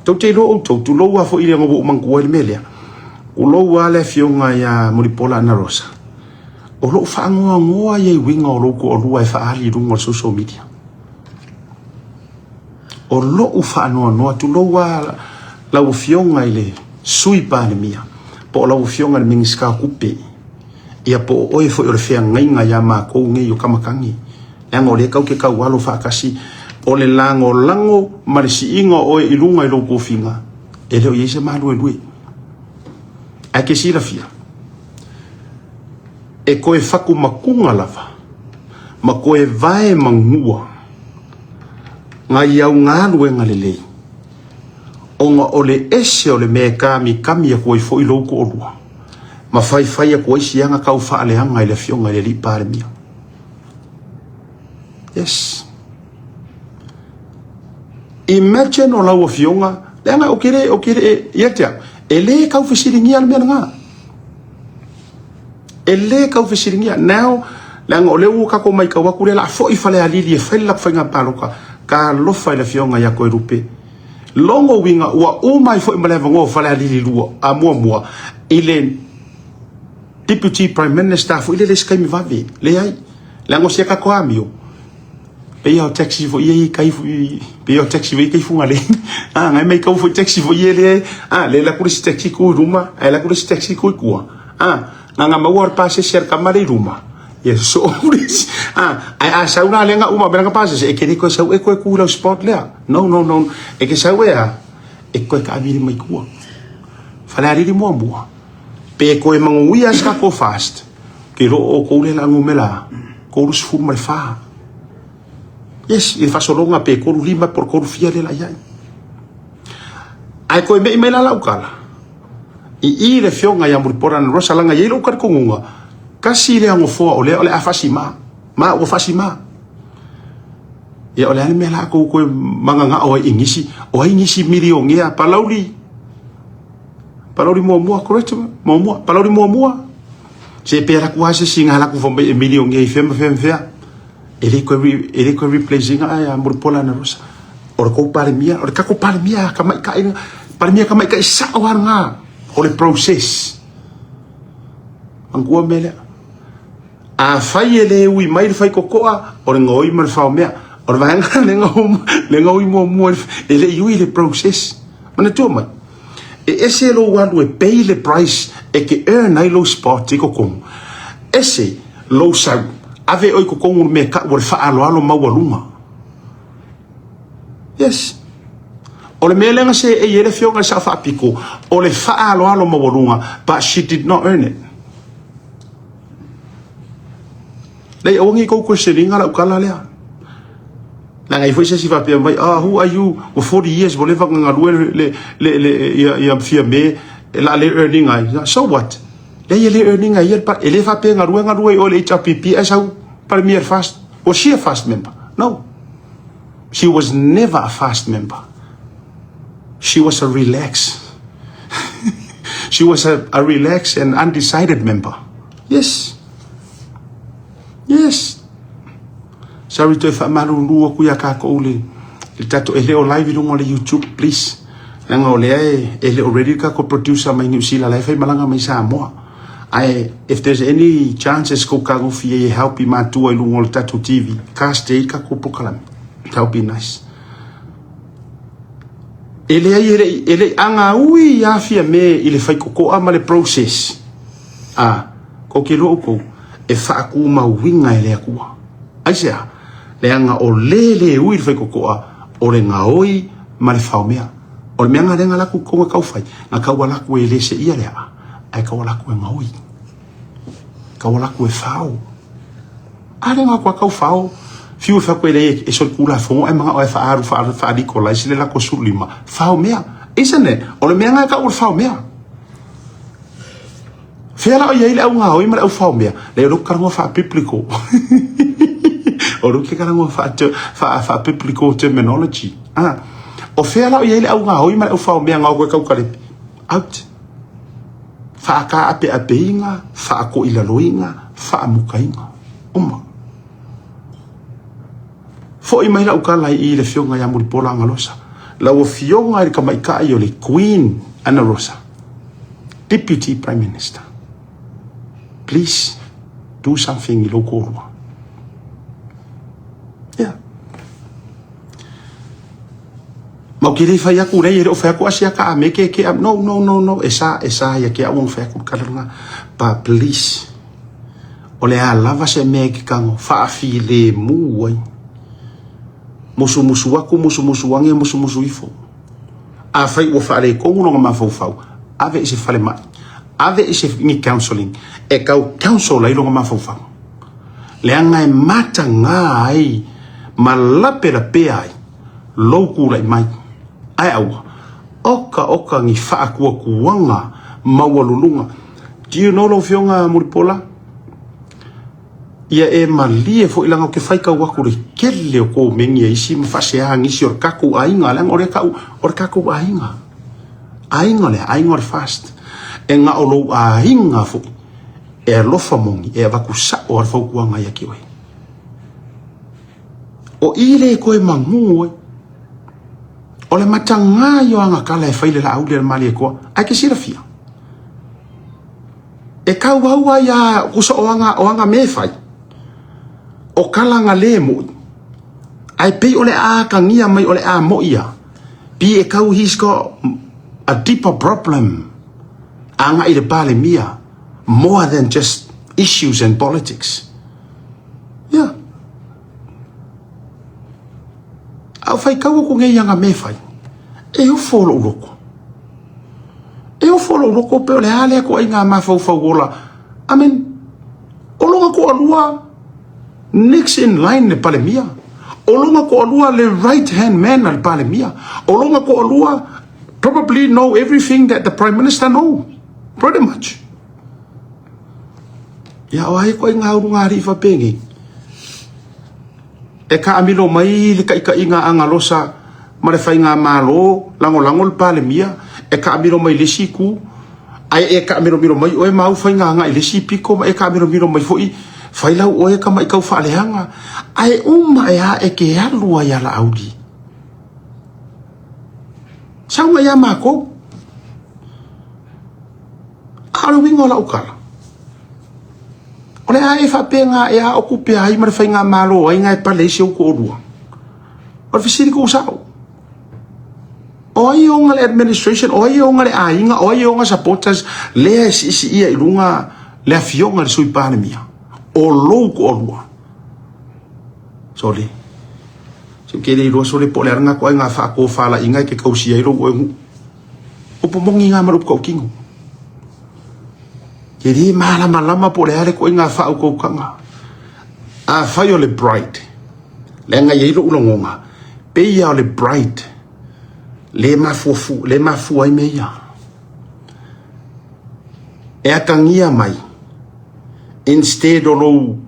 Tou te iloa outou, tulou lava foi leaga ua ou manatua ai le mea lea. Tulou lava le afioga ia Mulipola Anarosa, o lo o faanoanoa ia i uiga o lou toalua e faaali i luga o le social media. O lou faanoanoa, tulou lava lau afioga i le Sui Palemia, po o lau afioga i le Minisita o Tupe, ia po o oe foi o le feagaiga ia matou nei o Kamakagi, leaga o lea tatou te taualo faatasi, o le lagolago ma le siiga o oe i luga i lou tofiga, e le o i ai se maluelue. Ae te silafia, e toe fatumatuga lava ma toe vae manua nai au galuega lelei, ona o le ese o le mea e kamikami atu ai foi lou toalua ma faifai atu ai si aga tau faaleaga i le afioga i le alii Palemia. Yes. Imagine o lau afioga, leaga ou te le, ou te le, ia te au, e le tau fesiligia le mea lena. E le tau fesiligia. Now, leaga o lea ua tatou matau atu lea o le a foi Falealili e fai le latou faiga palota. Talofa i le afioga ia Toelupe. Logo uiga ua uma ai foi ma le avanoa o Falealili 2, a muamua, i le Deputy Prime Minister foi lele i se taimi vave. Leai. Leaga o si a tatou amio, pei o taxi foi ia i kai foi, pei o taxi foi i kai Fugalei. Ah, ngai mai kau foi taxi foi ia le, ah, le la ku le isi taxi ku i luma, ae la ku le isi taxi ku i tua. Ah, na nga maua o le pasese a le tama le i luma. Ia sosoo ku le isi. Ah, ae a sau la lea nga uma mea nga pasese, e ke le koe sau e koe ku i lau spot lea. No, no, no. E ke sau e a, e koe kaavili mai tua. Falealili muamua. Pe koe manuia se tatou fast, ke loo outou lea la numera 34. Yes, i le faasologa pe 35 po o le 34 lea la i ai. Ae koe mei mai la lau tala, i i le afioga ia Mulipola Anarosa leaga e i ai lou talitonuga, tasi lea nofoa o lea o le a faasima, ma ua faasima. Ia o le a le mea la tou toe mananao ai i nisi, o ai nisi milionea, Palauli, Palauli muamua, correct muamua, Palauli muamua. Se pe ala ku ase singa ala ku fombe e milionea i fea ma fea ma fea. E le koe e le koe replace inga ai a Mulipola Anarosa. O le kou Palemia, o le kako Palemia ka mai ka inga, Palemia ka mai ka isa o nga. O le process. Manatua mea lea. Afai e le ui mai le faikokoa, o le gaoi ma le faomea. O le vaega le gaoi muamua e le i ui le process. Manatua mai, e ese lou alu e pay le price e ke earn ai lou spot i totonu. Ese lou sau, ave oe i totonu le mea e tau o le faaaloalo maualuga. Yes. O le mea lea na seei ai le afioga i le Sao Faapito, o le faaaloalo maualuga, but she did not earn it. Leai, aua ne i tou questioning lau tala lea. Leaga e i ai foi se isi faapea mai, ah, who are you? Ua 40 years ua leva ona galue le, le, le, ia, ia Fiame, e la le earning ai. So what? Leai e le earning ai ia, e le faapea galue galue i o le HRPP ae sau Palemia le fast. Was she a fast member? No. She was never a fast member. She was a relax. She was a, a relaxed and undecided member. Yes. Yes. Sorry toe faamalulu atu ia tatou le le tatou e le o live i luga o le YouTube please. Leaga o lea e, e le o ready le tatou producer mai New Zealand la e fai malaga mai Samoa. Ae if there's any chances kou kagofi e help i matua i luga o le tatou TV, cast e i tatou polokalame. That would be nice. E leai e le e le agaui ia Fiame i le faikokoa ma le process. A, kou te iloa outou, e faatumauina e le Atua. Aisea? Leaga o le le ui le faikokoa, o le gaoi ma le faomea. O le mea na lea na laku kou na tau fai, na tau ala atu e le seia le aa, ae tau ala atu e gaoi. Tau ala atu e fao. A lea na kua tau fao, fiu e fai atu e le e solitulafono ae manao e faaalu faa-legalize le lako 15, fao mea. Isn't it? O le mea na e tau o le fao mea. Fea la o i ai le au gaoi ma le au fao mea? Leai, o lea ou te talanoa faa-biblical. O lea ou te talanoa faa-biblical terminology. Ah. O fea la o i ai le au gaoi ma le au fao mea na o koe tau kalepe? Out. Faakaapeapeiga, faakoilaloiga, faamukaina. Uma. Foi mai lau tala i le afioga ia Mulipola Agalosa. Lau Afioga i le Tamaitai o le Queen Ana Rosa, Deputy Prime Minister, please do something i lou toalua. Yeah. Ma ou te le fai atu lei e le o fai atu asia ka a me ke ke no no no no e sa e sa ia ke au ona fai atu kala lunga but please o le a lava se mea e ke kango faafilemu ai musumusu atu musumusu age musumusu ifo afai ua faaletonu lona mafaufau ave i se falemai ave i se ni counseling e tau counsel ai lona mafaufau leaga e mataga ai ma lapelapea ai lou tulai mai. Ae aua, oka oka ni faatuatuaga maualuluga. Do you know lau Afioga Mulipola? Ia e malie foi leaga ou te faitau atu le tele o komeni a isi ma faasea nisi o le tatou aiga, leaga o lea tau o le tatou aiga. Aiga lea, aiga o le fast. E na o lou aiga foi e alofa moni e avatu sao a le fautuaga ia te oe. O i le toe magū ai. O le matagā ia o agatala e fai le laau lea le Malietoa, ae ke silafia. E tauau ai a kusa o aga, o aga me fai. O kala nga le moi. Ae pei o le a atagia mai o le a moi ia. Pi e kau he's got a deeper problem. Aga i le Palemia more than just issues and politics. Yeah. A o faitau aku nei aga me fai, e ofo lou loko. E ofo lou loko pe o le a lea koaiga mafaufau ola. I mean, o lona toalua next in line le Palemia. O lona toalua le right hand man a le Palemia. O lona toalua probably know everything that the Prime Minister know. Pretty much. Ia o ai koe ngā uru ngā riwha pēnei. E kaamilo mai le taitaiga a Agalosa ma le faigamalo lagolago le Palemia, e kaamilo mai le isi itu, ae e kaamilomilo mai oe ma au faiga agai i le isi pito ma e kaamilomilo mai foi fai lau oe tama'i tau faaleaga, ae uma e a e te alu ai a Laauli. Sau mai ia makou. A o le uiga o lau tala, o le a e faapea e a o kupe ai ma le faigamalo ai nga e pale ai si ou toalua. O le fesili kou sao. O ai e ona le administration, o ai e ona le aiga, o ai e ona supporters lea e siisiia i luga le afioga i le Sui Palemia. O lou toalua. Sole. Se ke le iloa sole po o le a lena ituaiga faatofalaiga e te tausia ai lou oe nuu. Upu moni ngā ma le upu tautino. Ke le malamalama po o le a le ituaiga faautautaga. Afai o le bride, leaga e i ai lou lagona, pei lava o le bride le mafuafua, le mafua ai mea ia. E atagia mai, instead o lou,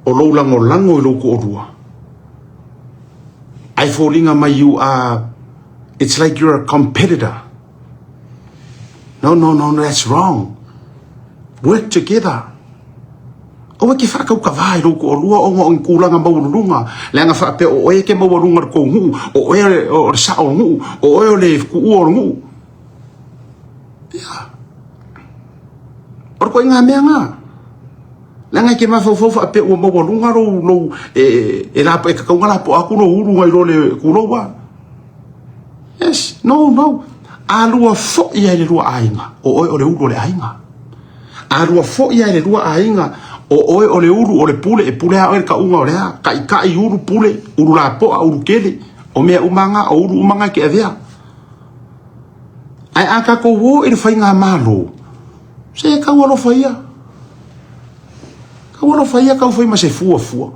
o lou lagolago i lou toalua, ae foliga mai you are It's like you're a competitor. No, no, no, no, that's wrong. Work together. Aua ke whaakaukawā i lou toalua ona o ni tulaga maualuluga, leaga faapea o oe e ke maualuga o le tou nuu, o oe o le sao o le nuu, o oe o le tuua o le nuu. Ia. O le ituaiga mea na. Leaga e te mafaufau faapea ua maualuga lou, lou, e, e, e, e tatau ona lapoa atu lou ulu nai lo le kulou a. Yes, no, no. A lua foi ai le lua aiga, o oe o le ulu o le aiga. A lua foi ai le lua aiga, o oe o le ulu o le pule, e pule a oe le kauga o le a. Taʻitaʻi ulu pule, ulu lapoa, ulu kele, o mea uma nga, o ulu uma nga e te avea. Ae a tatou o i le faigamalo, se tau alofa ia. Tau alofa ia tau fai ma se fuafua.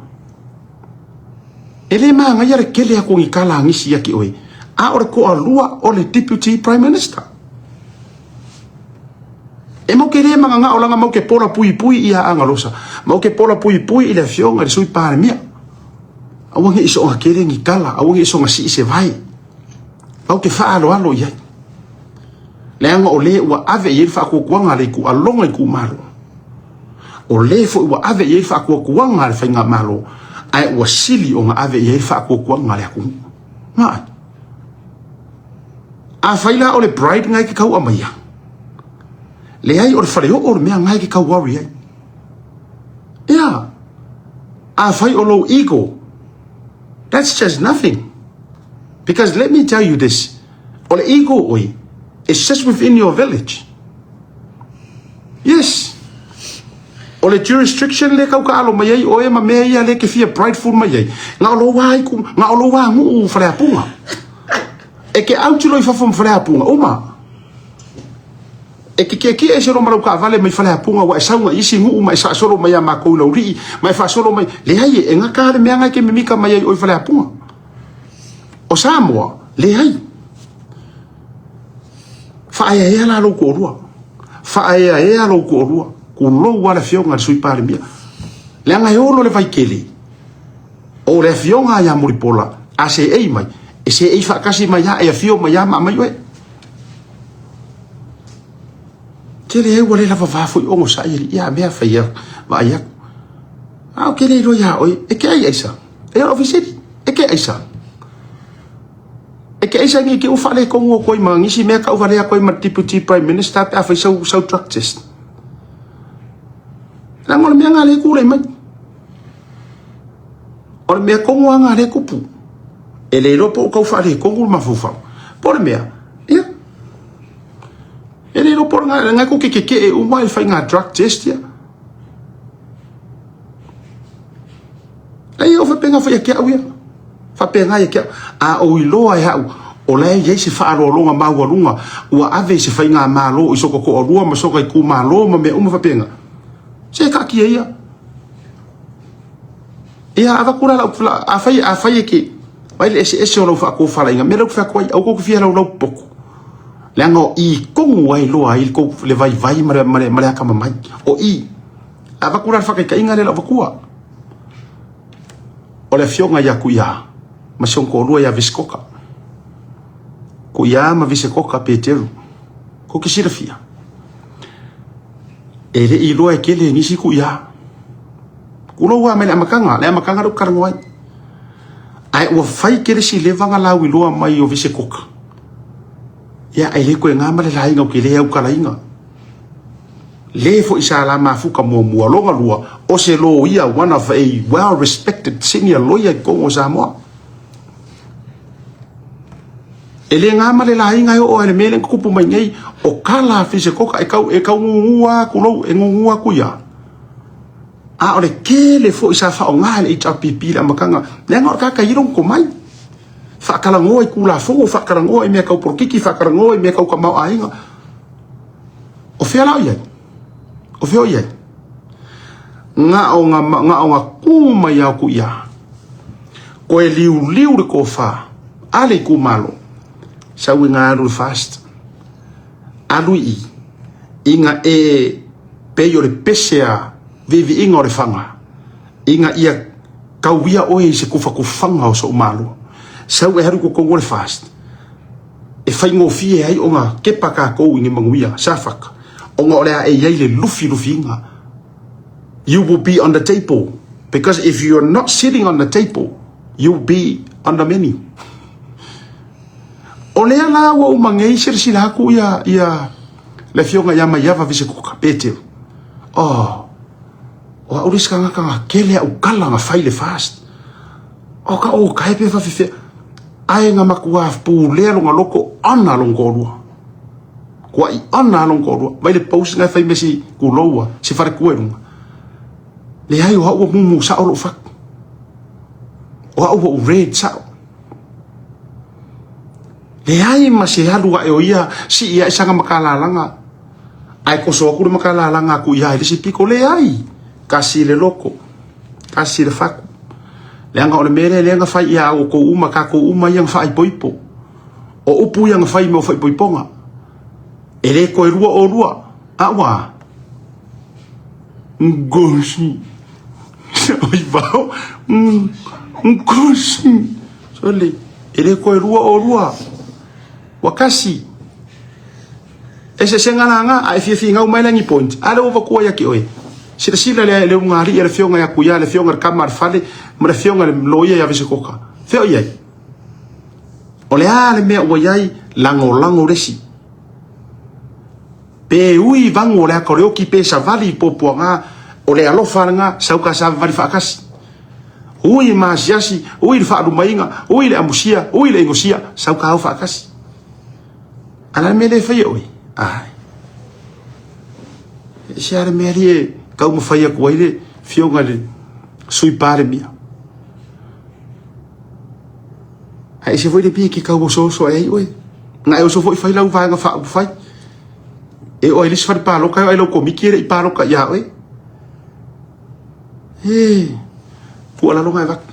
E le magaia le kele atu o ni tala a nisi ia te oe, a o le toalua o le Deputy Prime Minister. E mau ke le magagao leaga mau ke pola puipui ia Agalosa, mau ke pola puipui i le afioga i le Sui Palemia. Aua ne i soona kele ni tala, aua ne i soona sii se vae. Mau ke faaaloalo i ai. Leaga o le ua ave i ai le faatuatuaga a le itualoga itumalo. O le foi ua ave i ai le faatuatuaga a le faigamalo, ae ua sili ona ave i ai le faatuatuaga a le atunuu. Na ai. Afai la o le bride nga e ke tau aumaia, leai o le faleoo le mea nga e ke tau worry ai. Ia, afai o lou ego, that's just nothing. Because let me tell you this, o le ego oe, it's just within your village. Yes. O le jurisdiction le kau kaalo mai ai oe ma mea ia le ke fia prideful mai ai. Nga o lou ai ku, nga o lou nuu Faleapuga. E ke autilo i fafo ma Faleapuga, uma. E ke kiekie e solo ma lau kaavale mai Faleapuga ua e sauga i isi nuu ma e saasolo mai ia makou i Laulii ma e faasolo mai. Leai e, e gata le mea nga e ke mimika mai ai oe i Faleapuga. O Samoa, leai. Faaeaea la lou toalua. Faaeaea lou toalua. Kulou lava le afioga i le Sui Palemia. Leaga e olo le vaikele. O le afioga ia Mulipola, a seei mai, e seei faatasi mai lava, e afio mai lava ma aumai oe. Tele ai ua le lava va foi onosai alii ia mea fai a vaai atu. A ou te le iloa ia oe, e te ai aisa. E o ofiseli, e te aisa. E te aisa nei te u faaletonu atu ai ma nisi mea tau valea atu ai ma le Deputy Prime Minister pe a fai sau, sau drug test. Leaga o le mea nga le tulai mai. O le mea tonu lava nga le tupu. E le iloa po o tau faaletonu le mafaufau. Po o le mea, ia, e le iloa po o le nga e tou te tetee uma i le faiga drug test ia. Leai, o faapena foi ia te au ia. Faapena ia te au. A ou iloa e au, o la e i ai se faaaloaloga maualuga ua ave i se faigamalo i sota toalua ma sota itumalo ma mea uma faapena, se taatia ia. Ia, avatu la lau, afai, afai e ke, vai le eseese o lau faatofalaiga, mea lea ou te fai atu ai, aua tou te fia laulau popoku. Leaga o i tonu ai loa ai le vaivai ma le, ma le, ma le atamamai. O i. Avatu la le faataitaiga lea lau avatua. O le afioga ia Kuia ma si ona toalua ia Visekoka. Kuia ma Visekoka Peteru. Kou te silafia. E le i iloa e kele e nisi Kuia. Kulou lava mai le amataga, le amataga lea ou te talanoa ai. Ae ua fai tele si leva na lauiloa mai o Visekoka. Ia, e le toe na ma le laina ou te le aukalaina. Le foi sa la mafuta muamua. Lona lua, o se loia, one of a well respected senior lawyer i totonu o Samoa. E le na ma le laina e oo ai le mea lea na tutupu mai nei, o kala a Fisekoka e tau, e tau gugu atu lou, e gugu atu ia. A o le tele foi sa faaaoga e le HRPP i le amataga, leaga o le tagata e i ai lona tomai. Faatalanoa i Tulafono, faatalanoa i mea tau polokiki, faatalanoa i mea tau tamaoaiga. O fea la o i ai? O fea o i ai? Na o na, na o na kū mai au ku ia. Koe liuliu le tofa a le itumalo. Sau i ngā alu le fast. Alu i i nga e pei o le pese a viiviiga o le faga ina ia tauia oe i se kufakufaga o sou malo. Sau e alu i totonu o le fast e faigofie ai ona kepa tatou i ni manuia safaka ona o le a e i ai le lufilufiga. You will be on the table because if you are not sitting on the table you will be on the menu. O lea la ua uma nei silasila atu ia ia le afioga ia Maiava Visekuka Peteru. Oh, o au le isi tagata na kele au kala na fai le fast. O ka o kae pe whawhiwhia. Ae nga matua pulea longa loko ana lona toalua. Kua i ana lona toalua. Vai le post nga fai mesi kuloua, se whare kua i runga. Leai o au ua mumu sao lou fatu. O au ua u red sao. Leai ma se alu ae o ia sii ae sanga makalalaga. Ae koso aku le makalalaga aku ia i le isi piko. Leai, kasi le loko, kasi le fatu. Leaga o le mea lea lea na fai ia outou uma, tatou uma ia na faaipoipo. O upu ia na fai mo faaipoipoga. E le toe lua olua, a ua Ngosi. Oi vao. Ngosi. Sole, e le toe lua olua. Ua kasi. Eseesega la ga, a e fia finau mai la ni point, a lea ua avatua ia te oe. Silasila le, le ulugalii a le afioga ia Kuia, le afioga i le tama a le fale, ma le afioga i le loia ia Vesekoka. Fea o i ai? O le a le mea ua i ai? Lagolago le isi. Pe ui vagu o le aka o le oki pe savali i puapuaga o le alofa lena sau ka savavali faatasi. Ui i maasiasi, ui i le faalumaina, ui i le amusia, ui i le inosia, sau ka ao faatasi. A o le a le mea lea e fai e oe? Ai. E ese lava le mea lea e taumafai atu ai le afioga i le Sui Palemia. Ae ese foi le mea e te tau osooso ai oe. Na e oso foi fai lau vaega faaupufai. E oo ai le isi fale palota, e oo ai lau komiti e le i palota ia oe. E, tuualalo na e avatu.